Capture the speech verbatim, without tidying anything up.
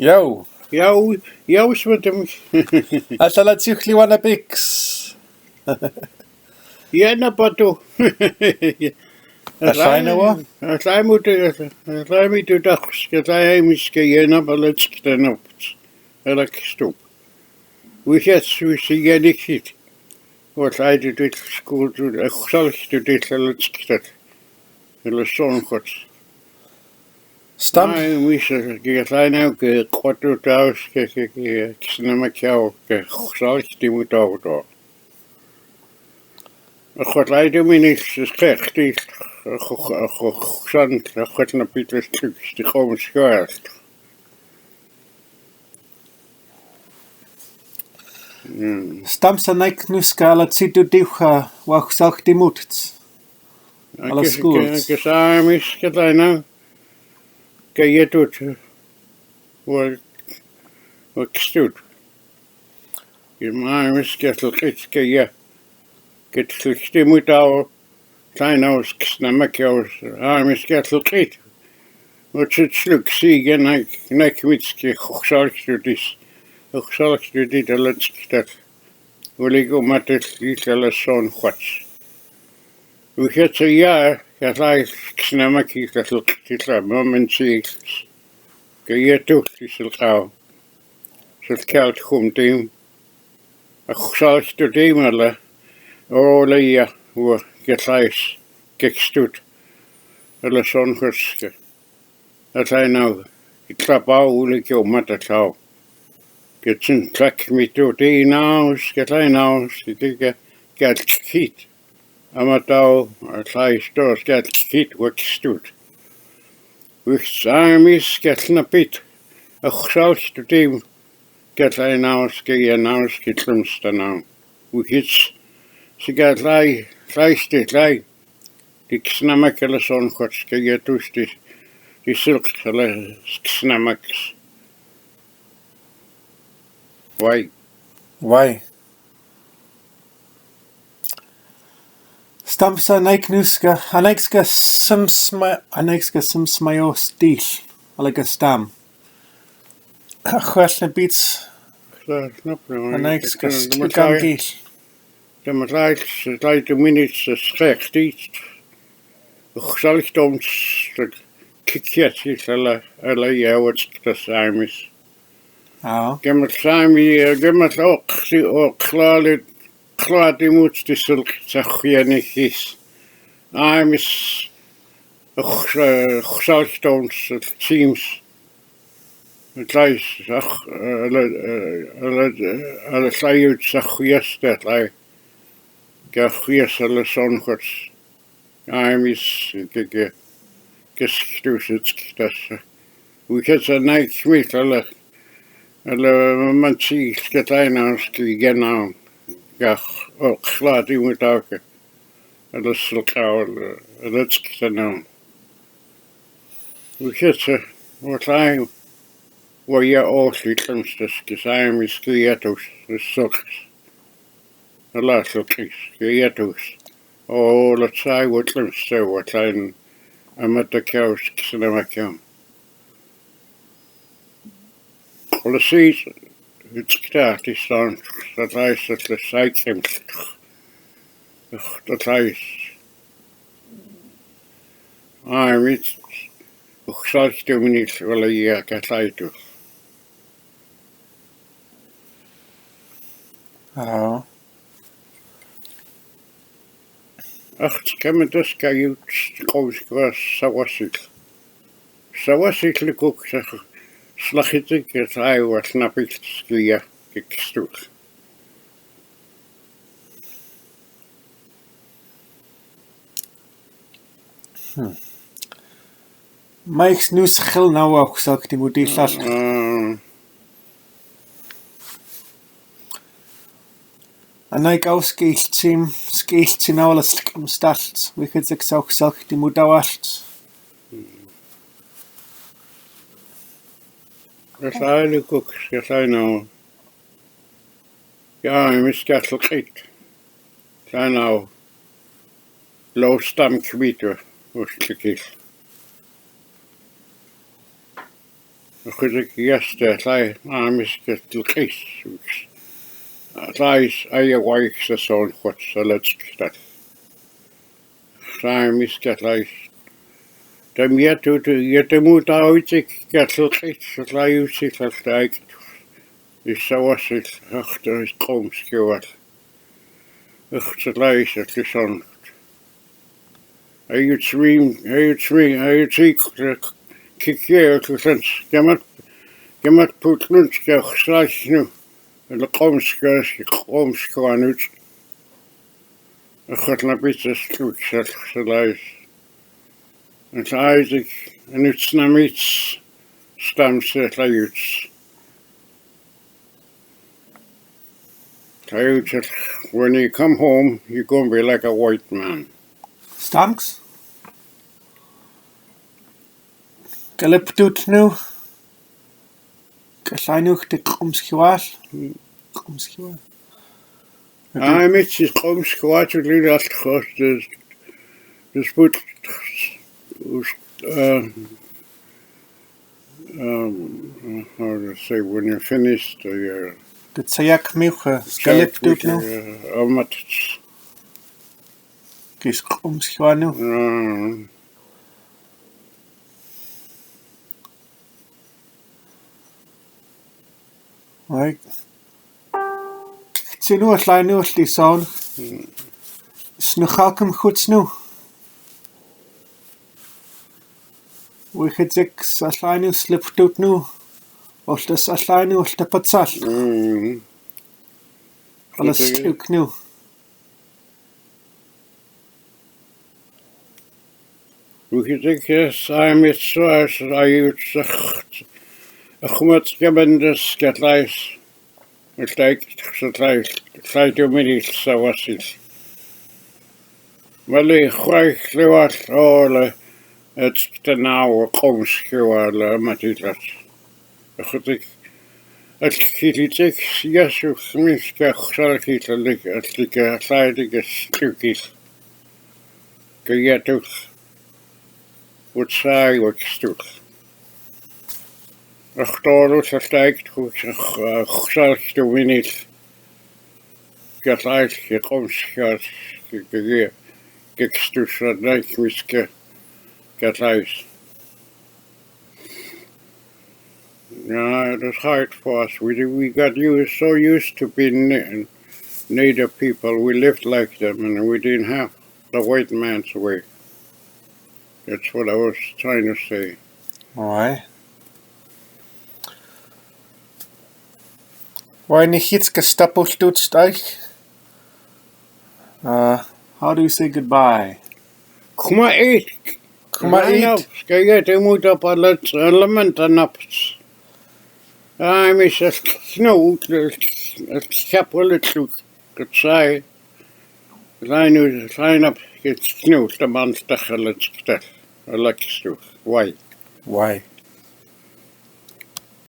Yau. Yau, yau, smetem. Asala tsiuhli wana piks. Yena patu. Asaina wa? Asaimutu, asaimitu taks, asaimis ke yena palatsk tenopt. Alakstup. Wisas, wisi yenikit. Wat ai tu dit skuul tu, eh, salg tu dit, eh, letsktat. Ele songots. Stam? Ai, mis, eh, ke saina ke kotu taus ke, ke, ke, kisnama kiau ke salg timu tau to. Wat ai tu minis skekti, eh, san, wat na pitas tuk, sti kom skuelt. Mm. Stam sa naik nuska ala tsitu tiuha wa husauhtimut. Ala skuul. Ke, ke, ke saimis ke taina. Ke yetut. Wa, wa kstut. Ke saimis ke tlkit ke ye. Ke tlktimut au. Tainaus kisnamakiaus, aa, mis ke tlkit. Utsutsluk sige naik, naik mitski huksalktutis. Huksalktutit alatsktat. Uliku matil ila son huats. Uhetsa ya, ya lai kisnamaki ka tlkit la, mamansi. Ke yetu tisilkau. Silkau tkumtim. Ahuksalktutim ala, ole ya, wa, ke tlais, ke kstut. Ala son huatske. Atainau, ke tlapau ule ke umatatau. Ke tsin tlak mitu tinaus, ke tainaus, ke, ke, ke, ke tlkit. Amatau, atlai stos ke tlkit wa kstut. Wik saimis ke tlnapit. Ahuksalktutim. Ke tainaus, ke yanaus, ke tlumstanau. Wikits, si ke tlai, tlai sti tlai. Di kisnamak ala son huats ke yetus di, di silk ala kisnamak. Wai. Wai. Stam sa naik nuska, anaikska simsma, anaikska simsmayo stil, alaga stam. Huasna bits, anaikska stil kamkil. Tamatlai, tlai tu minutes, skektit. Huksalktoms, kikiasi, ala, ala yawatskta saimis. Aa. Kemal saimi, kemal oksi, oklali, klati mutsti silk, sahuyanikis. Aimis, huksalktoms, tsims. Tlais, ah, ala, ala, ala tlaiut sahuyasta, tlai. Kahuias ala son huats. Aimis, ke, ke, ke sktus, sktas. Wikasa naik mit ala, ala mansi ke tainaus ke genau. Kah, oklati mutauke. Ala silkau, ala, ala tsiktanau. Wikasa, watlai, waya osi tlamstas ke saimis ke yatus, silks. Ala silkis, ke yatus. O, ala tsai watlai se, watlai amatakiaus, kisnamakiam. Ala sis, itskta, tisan, satlai, satlai, saikimsk. Satlai. Ai, mit, uksalktu minit, wala ya, katlaitu. Aa. Ach, kamitas kajut, kouskwas, sawasil. Sawasil lukuk, sa, slahitik, sa, ai, was napil, skia, kikstul. Hmm. Maiks nus xel na wa husakti mudilal. Aa. Anaik au skiltsim, skiltsim na wa la slikamstalt, wikitsik sa husakti mudawalt. Kasaili kuk, kasainau. Ja, mis katlkit. Sainau. Lo stam kvitu, usklikil. Ükhutik yasta lai, aa, miskilkis. Lais aya waik sa son khot sa letsktal. Sai miskilkis. Tam yatu tu, yatamu tautik kalkis sa lai usi sa taik. Isawasil hakta is qomskiwal. Ükhutik lai sa tlisonkt. Ayutsmi, ayutsmi, ayutsik, kikie, kusans, kemat, kemat putlunts, ke ksasnu, el qomskas, qomskwanut. Ükhutik napitsas, kusal, kusalais. Isaac, anuts namits, stamse, layuts. Tayutsel, when you come home, you're gonna be like a white man. Stamks? Kaliptut nu. Kalainu te qomskiwal. Qomskiwal. Ai, mit is qomskiwal, tu lil al khos, dus, dus put, uh, um, how to say, when you finish the, uh, the tsayak miuch, kaliptut nu. Amat. Kis qomskiwal nu. Ai. Tsinu alainu lisan. Snu hakem khutsnu. Wihitsik alainu sliptut nu. Olta alainu olta patsal. Ala stuk nu. Wihitsik, yes, ai mit so as ai utsacht. Akhmat kebendes katlais. Utaik, utaik, utaik tu minit sawasil. Mali khwaik lewal ole. Etsktenau qomskiwal matilat. Ükhutik. Atkilitik, yasu, miska, ksal, kitalik, atlika, saidika, stukil. Kayatuk. Utsai, wakstuk. Aktolu, sataik, ksal, stuminil. Katlais, ke qomskal, ke, ke, ke, ke, kstus, sataik, miska, katlais. Yeah, it was hard for us. We, we got used, so used to being na-, native people. We lived like them, and we didn't have the white man's way. That's what I was trying to say. Why? Why ni hits ka stapel tut stai? Uh, how do you say goodbye? Kuma it. Kuma it. Kaya te muta palat element anaps. Ai, mis el snow, el chapel el katsai. Lainu, lainap, el snow, taman tahalat ktal. Alakstu. Why? Why?